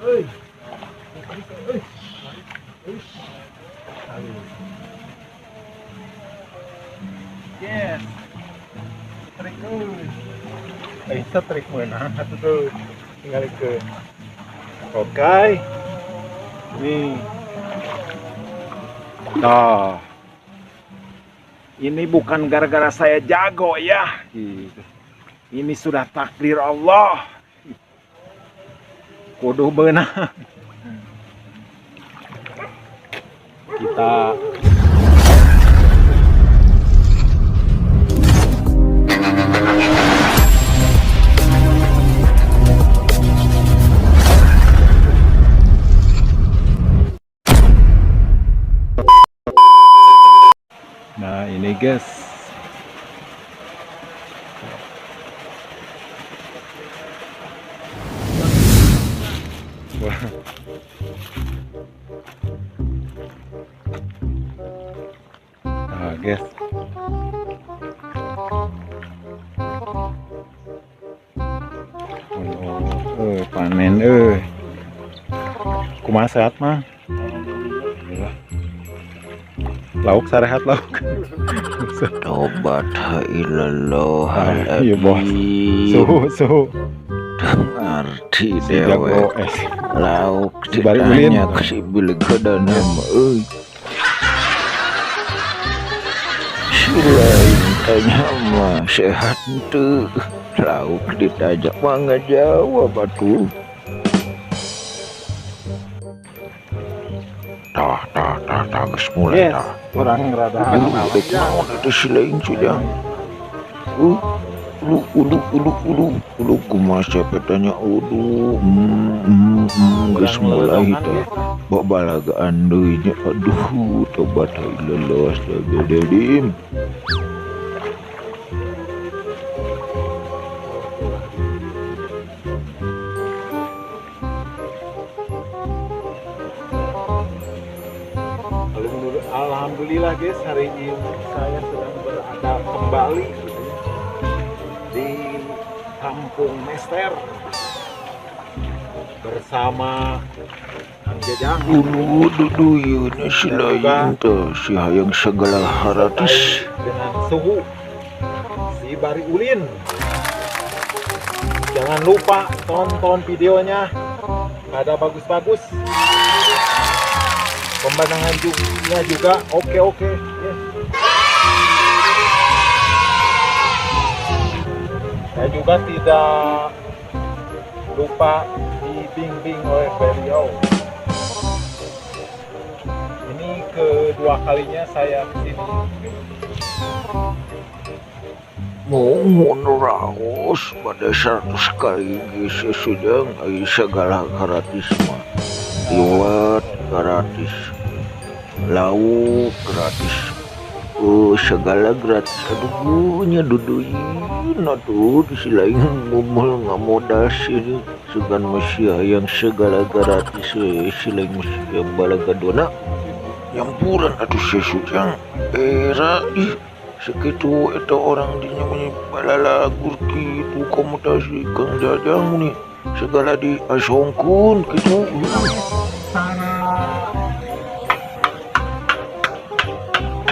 Euy. Euy. Euy. Yes. Trik euy. Eh, trik meunang atuh tuh. Tinggalikeun. Oke. Nih. Nah. Ini bukan gara-gara saya jago ya. Gitu. Ini sudah takdir Allah. Kudu beunang. Kita. Nah, ini guys. Wah. Nah, guys. Oh, panen eh. Kumaha, sehat mah? Alhamdulillah. Lauk sarehat lauk. Tobat ilallah. Ah, iya bos. Suhu suhu. Ngerti Si jago dewek. es. Lauk Si balik ulin. ditanya ke si bilegadana mah euy. Si lain tanya mah sehat teu. Lauk ditanya mah ngajawab atuh. Tah tah tah tah, geus mulai Yes, tah. Urang rada Aduh, dek naon eta si lain sudah. Ulu ulu ulu ulu ulu, kumaha siapa tanya udu geus mulai tah. Babalagaan deui nya, aduh, tobat ilallah, astagfirullahaladzim. Alhamdulillah guys, hari ini saya sedang berada kembali gitu ya, di Kampung Mester bersama Kang Jajang. Ulu dudu ieu si lain teh si hayang segala haratis. Dengan suhu si Bari Ulin. Jangan lupa tonton videonya, ada bagus-bagus. Pemandangan juga oke-oke. Ya. Saya juga tidak lupa dibimbing oleh beliau. Ini kedua kalinya saya kesini. Mohon raos pada 100 kali geus sedang ai segala gratis mah. Liwat gratis, lauk gratis, oh segala gratis. Aduh nya duduin atuh di si lain ngumul nggak modal sini segan masih yang segala gratis, si lain masih yang balagadona nyampuran atuh sesujang era ih segitu eta orang dinya punya balalagur gitu komutasi Kang Jajang nih segala di asongkun gitu.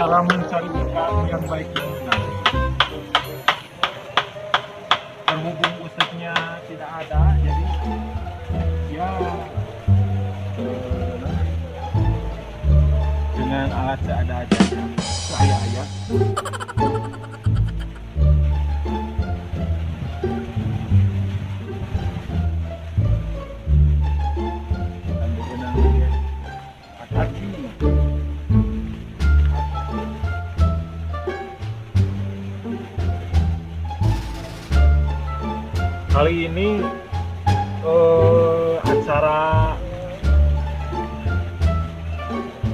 Cara mencari ikan yang baik dan benar. Berhubung usapnya tidak ada, jadi ya dengan alat seadanya, saya. Kali ini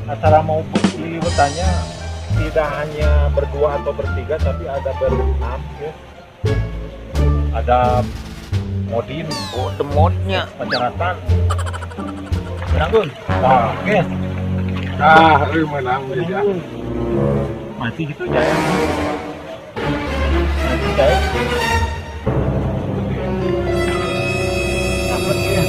acara mau liliwetannya tidak hanya berdua atau bertiga, tapi ada berenam ya. Ada Modin, oh demotnya, Pacaratan, menang. Nah, guys. Ah, ini menang ya. Mati gitu Jaya. Mati Jaya. Dapat ya.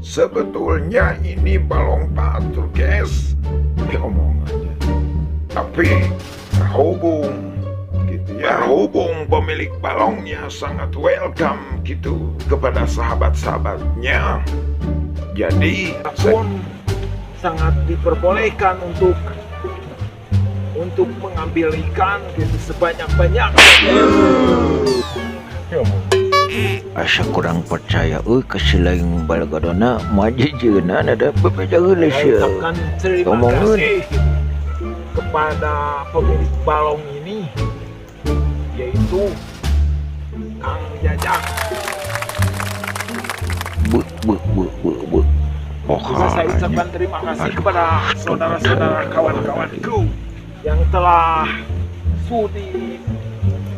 Sebetulnya ini balong batur, guys, omongannya. Tapi berhubung gitu ya, berhubung pemilik balongnya sangat welcome gitu kepada sahabat-sahabatnya. Jadi pun sangat diperbolehkan untuk mengambil ikan gitu sebanyak-banyaknya. Asa kurang percaya euy ka si lain balagadona mah jijieunana ada bebeja heula Saya sia. ucapkan terima Omongeun. Kasih kepada pemilik balong ini, yaitu Kang Jajang. Be be be be be. Juga saya Pokalanya. Ucapkan terima kasih Aduh, kepada saudara-saudara kawan-kawanku yang telah sudi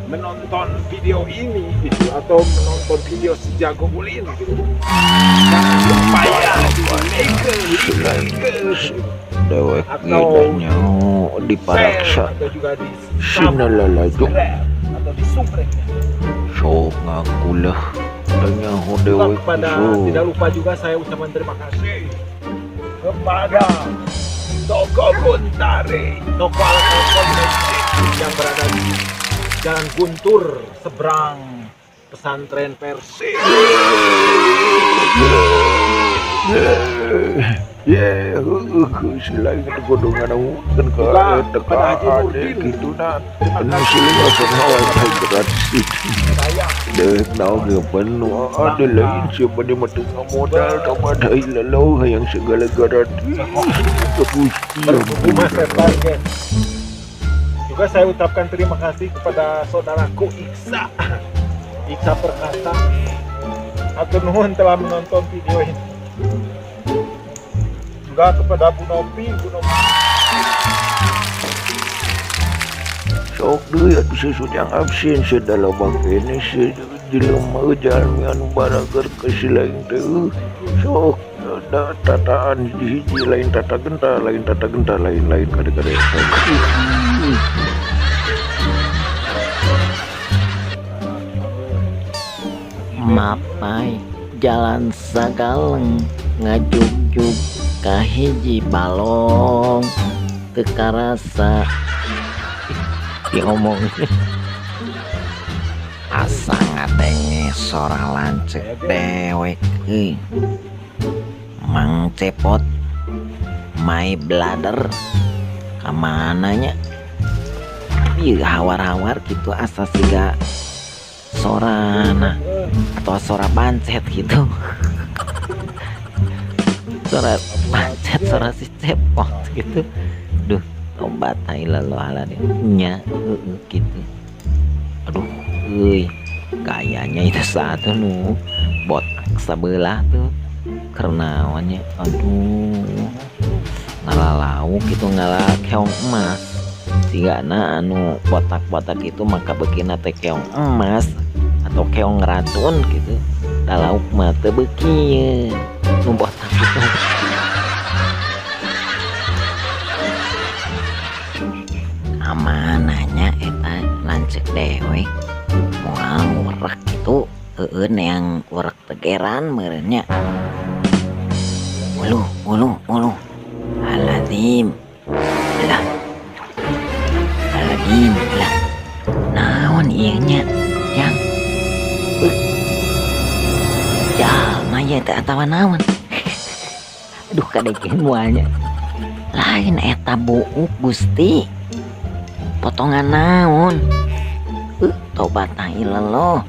menonton video ini gitu atau menonton video si Jago Ulin gitu. Jangan lupa ya di like, Selain like, dewek atau ge nyaho diparaksa. Share atau juga di Sina lalajo. Subscribe atau di subrek. Sok ngaku lah. Teu nyaho Juga dewek kepada sok. Tidak lupa juga saya ucapkan terima kasih kepada Toko Guntari, toko alat kosmetik yang berada di Jalan Guntur seberang pesantren Persib. Ye, heueuh si lain teh kudu nganaunkeun ka Juga eta kepada ka Haji ade Nurdin. Kitu na. Terima Anu kasih. si lain asa ngawae gratis. Saya Dewek naon ge penuh ada lain siapa dia mah teu ngamodal kepada ilalau hayang segala gratis. Gusti berhubungan setan, guys. Juga saya ucapkan terima kasih kepada saudaraku Iksa. Iksa Perkasa. Hatur nuhun telah menonton video ini. Juga kepada Bu Nopi, Bu Nopi. Sok deui atuh si Sujang absen sia da loba keneh sia jelema jalmi anu barager ka si lain teh eueuh. Sok da tataan hiji lain tata genta lain tata genta lain lain kade-kade. Mapai jalan sagaleng ngajugjug ka hiji balong teu karasa diomong asa ngadenge sora lanceuk dewek euy. Mang Cepot, my brother, kamana nya? Ieu hawar-hawar gitu asa siga sorana atau sora bancet gitu, sora bancet, sora si Cepot gitu. Duh, tobat ilallah nya heueuh gitu. Aduh euy, kayaknya itu satu nu botak sebelah tuh kernaonnya. Aduh, ngala lauk gitu, ngala keong emas sigana. Anu botak-botak itu maka beukina teh keong emas atau keong racun gitu. Da lauk mah teu beuki nu botak itu. Amanahnya eta lanceuk dewek moal ngurek gitu, heueuh, neang urek tegeran meureun nya. Uluh uluh uluh aladim lah, aladim lah, naon ieu nya jang? Beuh, jalma ieu teh atawa naon? Aduh, kadegeun moal nya. Lain eta buuk Gusti, potongan naon? Tobat ilallah,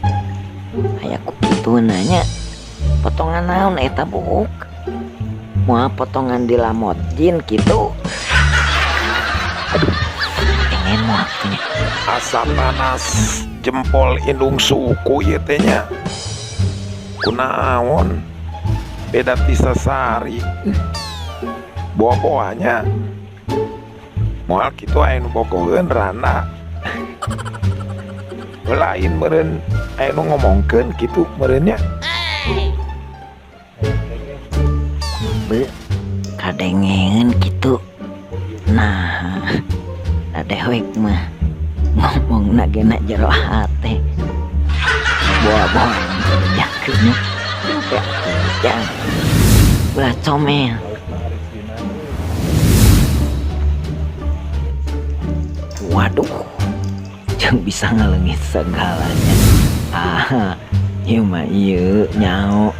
aya ku kitu nanya potongan naon eta buuk, moal potongan di lamot jin gitu. Aduh, pengen moal kitu nya. Asa panas jempol indung suku ieu teh nya. Kunaon? Beda ti sasari. Boa-boanya. Moal kitu aya nu bogoheun rana. Lain meureun aya nu ngomongkeun kitu meureun nya. Be, kadengeun kitu. Nah, da dewek mah ngomongna ge na jero hate. Boa-boa yang dibejakeun. nya. Sampai jang. Ulah comel. Waduh, jeung bisa ngaleungit segalanya. Ah, ieu mah ieu nyao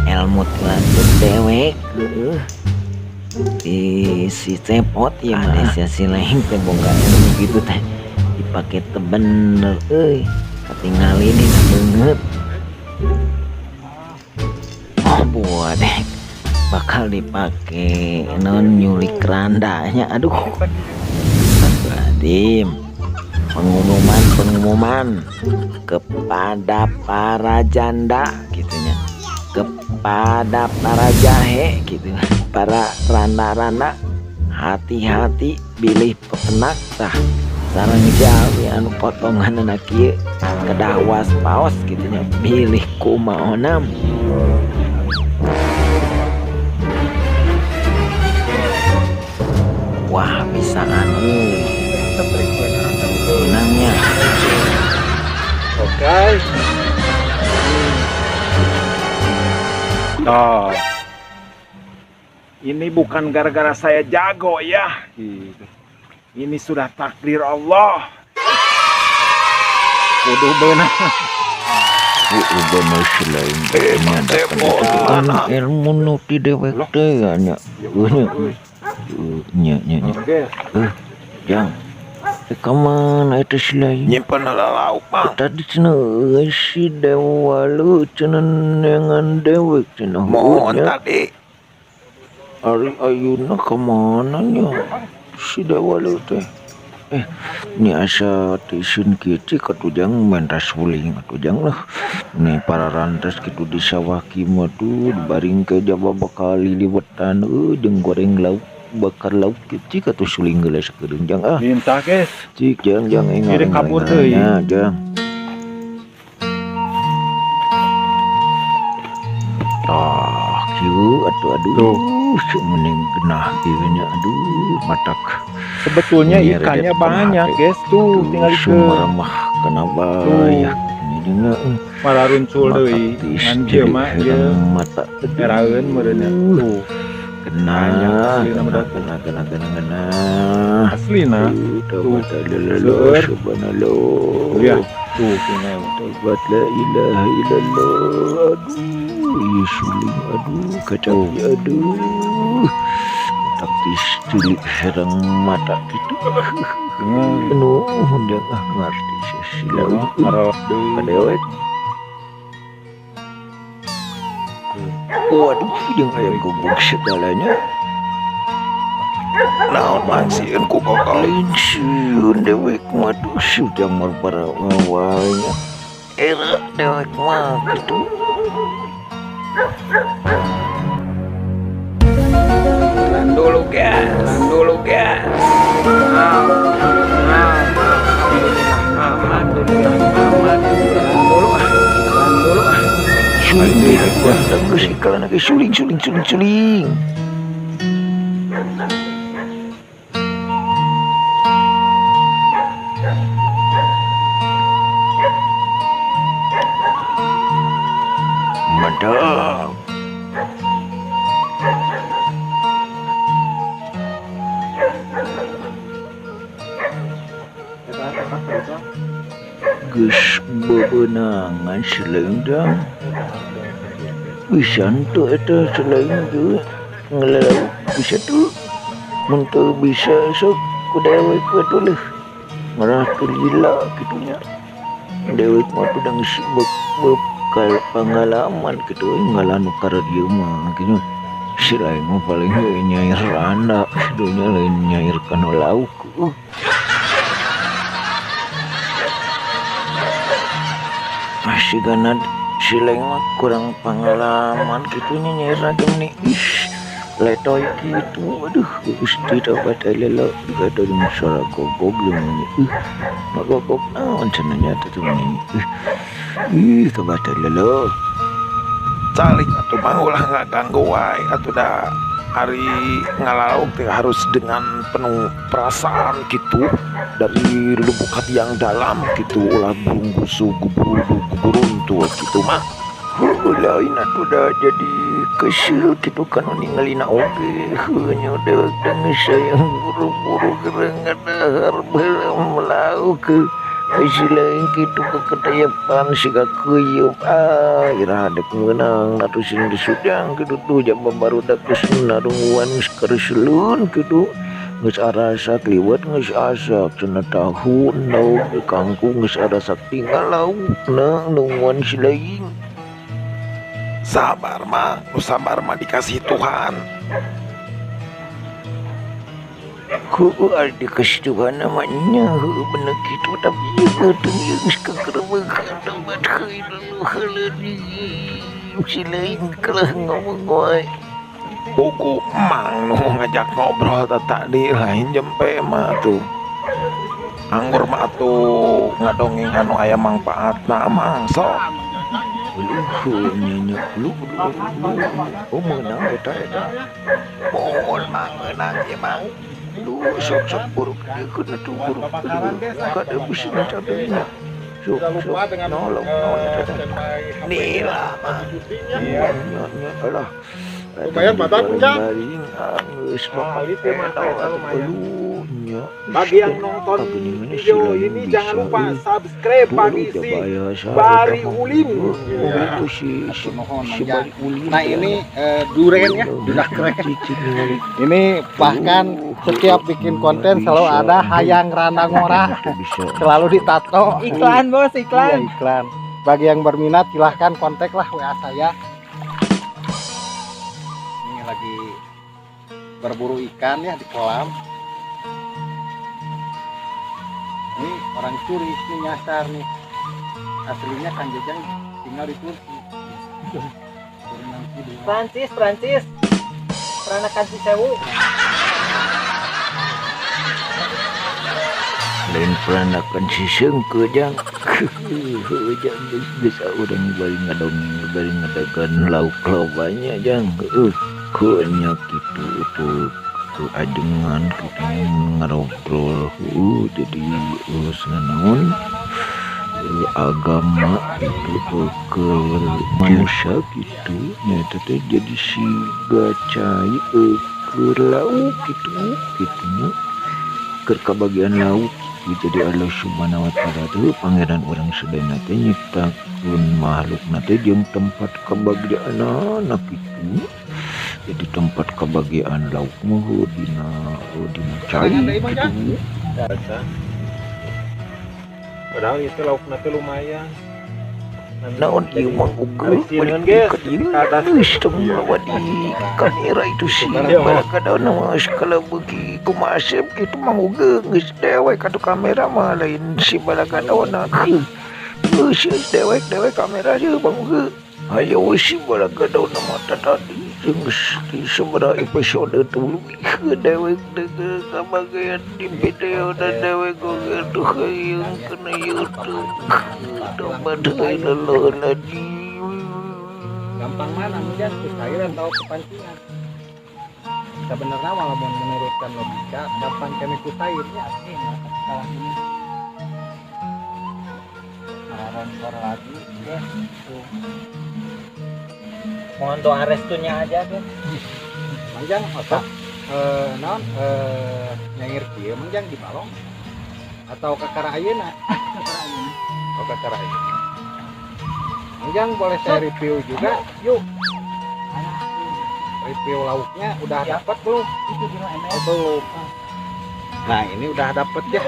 ilmu lanjut dewek heueuh. Di si Cepot ya mah si Leng teh boga ilmu gitu teh dipake teu bener euy, katingali dina beungeut. Oh buat deh bakal dipake non nyulik randanya. Aduh, astagfirullahaladzim. Pengumuman kepada para janda gitunya, kepada para jahe gitu, para randa-randa, hati-hati bilih pepenak tah sareng jalmi anu potongan kieu kedah waspaos gitunya, bilih kumaonam. Wah, bisa anu menangnya. Oke. Nah, ini bukan gara-gara saya jago ya. Gitu. Ini sudah takdir Allah. Kudu beunang. Bener selain kan ilmu nu ti dewek teh nya. Nya nya nya. Jang. Ka mana eta si Lain? Nyimpen heula lauk, Mang. Tadi cenah si Dewa lu cenah neangan dewek cenah. Mohon tadi. Ari ayeuna ka mana nya si Dewa lu teh? Ni asa tisun kieu cik atuh jang mentas suling atuh jang lah. Ni para rantas kitu di sawah kieu mah tuh dibaring ke jaba bakal liliwetan jeung goreng lauk bakar lauk kieu cik atuh suling geus sakedeung jang ah. Minta guys. Cik jang jang Jadi kabur deui. Jang. Tah kieu atuh aduh mending genah kieu nya aduh matak. Sebetulnya ikannya banyak guys tuh tinggal ke mah kenapa ya ini mararuncul deui ngan kieu mah ieu mata eraeun meureun tuh kena kena kena kena kena aslina tuh seueur subhanallah ya tuh kena tobat la ilaha illallah aduh ieu suling aduh kacau aduh taktis cilik herang mata gitu nuhun jangan ngarti sila kadewek. Waduh jeung aya gogog segalanya. Naon mang sieun ku gogog? Lain sieun dewek mah tuh sudah para wawanya era dewek mah gitu. Jalan dulu guys, jalan dulu guys. Alhamdulillah, jalan dulu ah, jalan dulu ah. Suling deh, geus iklan lagi suling suling suling suling. Mantap. Geus bebenangan selendang bisa tuh eta selain ge ngelauk bisa tuh mun teu bisa sok ku dewek atuh leuh ngarah teu lila kitu nya dewek mah tuh geus bekal pengalaman kitu ngalah nu karadieu mah kitu si lain mah paling nyair randa kitu nya lain nyair kana lauk. Masih gana si Leng mah kurang pengalaman gitu nya nyair lagi nih ih letoy gitu aduh gusti tobat lelo kata jeung suara gogog jeung ih magogog naon cenah nya teh nih ih tobat lelo calik atuh mah ulah ngaganggu wae atuh da ari ngalauk teh harus dengan penuh perasaan gitu dari lubuk hati yang dalam gitu ulah burung gusu guburuntu gitu mah. Heuh lain atuh da jadi kesel kitu kanu ningalina oge. Heuh nya dewek teh geus hayang buru-buru geura ngadahar baheula lauk. Si lain kitu keketayepan siga keuyeup ah iraha dek meunang atuh sing disudang kitu tuh jaba barudak geus narungguan geus kareseleun kitu. Geus arasak liwet geus asak cenah tahu lauk kangkung geus arasak tinggal laukna nungguan si lain. Sabar mah, nu sabar mah dikasih Tuhan. Heueuh ari dikasih Tuhan mah nya heueuh bener kitu tapi ieu teh geus kakerebekan tobat heuy si lain kalah ngomong wae. Buku mang nu ngajak ngobrol tadi lain jempe mah tuh. Anggur mah atuh ngadongeng anu aya mangpaatna mang sok. Luh nya lu oh meunang eta eta. Mohon mang meunang ieu mang. Lu sok-sok buruk dieun atuh buruk. Kada bisa mencapainya. Sok sok nolong nolong eta. Nila mang. Nya nya alah. Lumayan batak Jang. Bagi yang nonton video ini jangan lupa subscribe bagi si Bari Ulin. Nah ini duren ya, udah keren. Ini bahkan setiap bikin konten selalu ada hayang randa ngora, selalu ditato. Iklan bos, iklan. Iya, iklan. Bagi yang berminat silahkan kontak lah WA saya. Ini lagi berburu ikan ya di kolam. Ini orang turis nih nyasar nih. Aslinya Kang Jajang tinggal di Turki. Prancis, Prancis. Peranakan Cisewu. Lain peranakan Cisengke jang. Jang geus urang bari ngadongeng bari ngadagan lauk lobanya jang. Heuh, nya kitu tuh ajengan kita ngobrol jadi naon agama itu ke manusia gitu nyata teh jadi siga cai ke lauk gitu gitunya ke kebagian lauk gitu. Jadi Allah Subhanahu wa taala teh pangeran urang sadayana teh nyiptakeun makhlukna teh jeung tempat kebagiaanana gitu. Jadi tempat kebahagiaan lauk mah dina cai gitu. Padahal itu lauk nanti lumayan. Naon ieu mah ugeul balik ka dieu geus tong bawa di kamera itu sih balakadana mah sakala beuki kumaha asep kitu mah ugeul geus dewek atuh kamera mah lain si balakadana. Geus dewek-dewek kamera ieu bang ugeul. Ayo si balakadana mah tadi geus di sabaraha episode tuluy dewek deui kabagian di video dan dewek oge tuh hayang kana YouTube. Tobat deui leulah di. Gampang mana hujan ke sayuran atau ke pancingan. Sebenarnya walaupun menurutkan logika gampang kami ku sayurnya asli salah ini. Malah lagi ya tuh. Mohon doa restunya aja tuh. Manjang otak naon nyair kieu manjang di balong atau kakara ayeuna? Kakara ayeuna. Oh, kakara ayeuna. Manjang boleh saya review juga, yuk. Review lauknya udah ya. Dapat belum? Itu di MS. Oh, belum. Nah, ini udah dapet ya.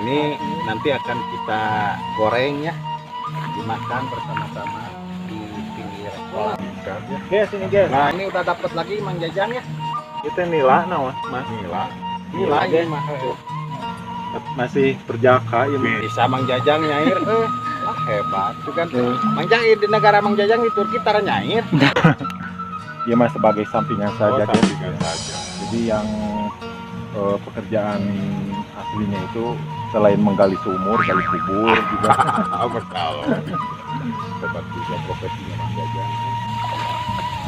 Ini nanti akan kita goreng ya, dimakan bersama-sama di pinggir kolam. Guys, ini guys. Nah, ini udah dapat lagi Mang Jajang ya. Itu nila, nah, Mas. Nila. Nila ini mah. Masih perjaka ini. Bisa Mang Jajang nyair. Wah, hebat tuh kan. Mang Jajang di negara Mang Jajang di Turki tara nyair. Ya mas sebagai sampingan saja. Oh, sampingan saja. Jadi yang pekerjaan aslinya itu selain menggali sumur, gali kubur juga. Hebat juga profesinya Mang Jajang.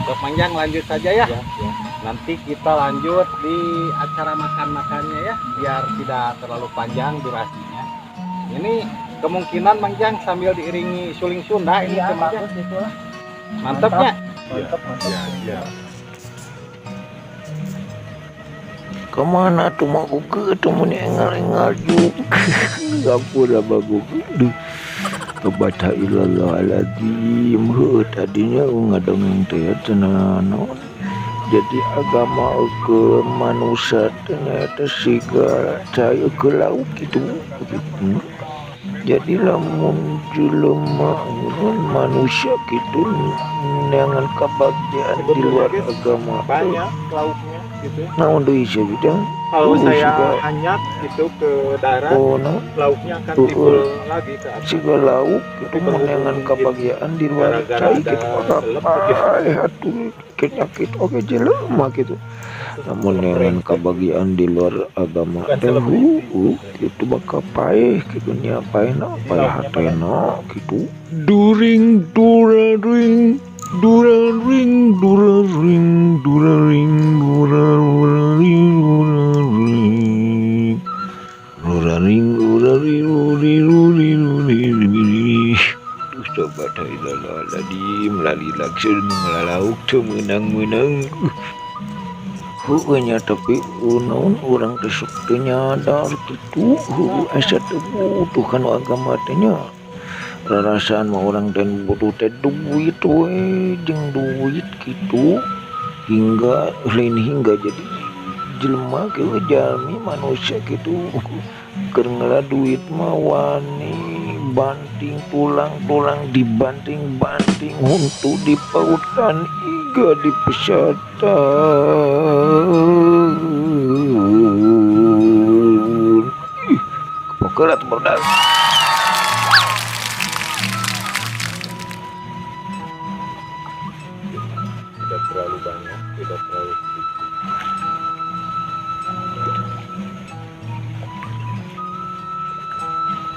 Untuk Mang Jang lanjut saja ya. Ya, ya. Nanti kita lanjut di acara makan-makannya ya, biar tidak terlalu panjang durasinya. Ini kemungkinan Mang Jang sambil diiringi suling Sunda ini Iya, teman. Bagus itulah. Mantapnya. Mantap, mantap. Ya, ya. Kemana tuh mau ke tuh mun engal-engal juga. Ampun abang duh. Kebaca illallahaladim. Heuh, tadinya ngadongeng teh cenah naon. Jadi agama ke manusia ternyata siga cai ke laut gitu. Jadi lamun jelema manusia gitu neangan kebahagiaan di luar agama banyak lauknya gitu ya. Naon deui sia gitu. Kalau saya siga, hanyat gitu ke darat, oh, no. Lauknya akan timbul lagi ke atas. Siga lauk gitu neangan kebahagiaan di luar Gara-gara cai gitu ada atuh penyakit oke jelema gitu. Namun neangan kebahagiaan di luar agama teh gitu bakal paeh gitu nya paehna paeh hatena gitu. During duraring duraring duraring duraring duraring duraring duraring duraring duraring duraring. Coba tadi lali langsung ngalauk teu meunang-meunang. Heueuh nya tapi naon urang teh sok teu nyadar kitu. Heueuh asa teu butuh kana agama teh nya. Rarasaan mah urang teh butuh teh duit we jeung duit kitu hingga lain hingga jadi jelema kieu jalmi manusia kitu keur ngala duit mah wani banting tulang-tulang dibanting-banting huntu di pautan iga di pesatan. Ih, kepokerat berdas. Tidak terlalu banyak, tidak terlalu sedikit.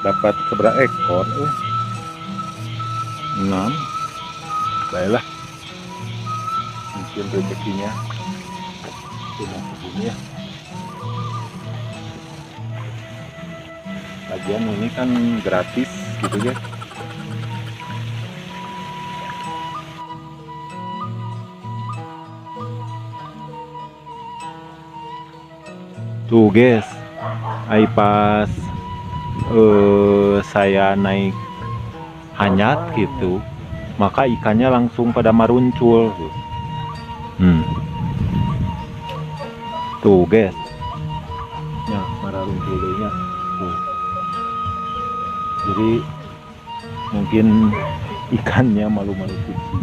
Dapat seberapa ekor? 6. Baiklah, mungkin rezekinya cuma segini ya. Lagian ini kan gratis gitu ya. Tuh guys, ai pas saya naik hanyat gitu, maka ikannya langsung pada maruncul. Tuh guys, ya maruncul deh-nya. Tuh. Jadi mungkin ikannya malu-malu kecil.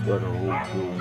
Berhubung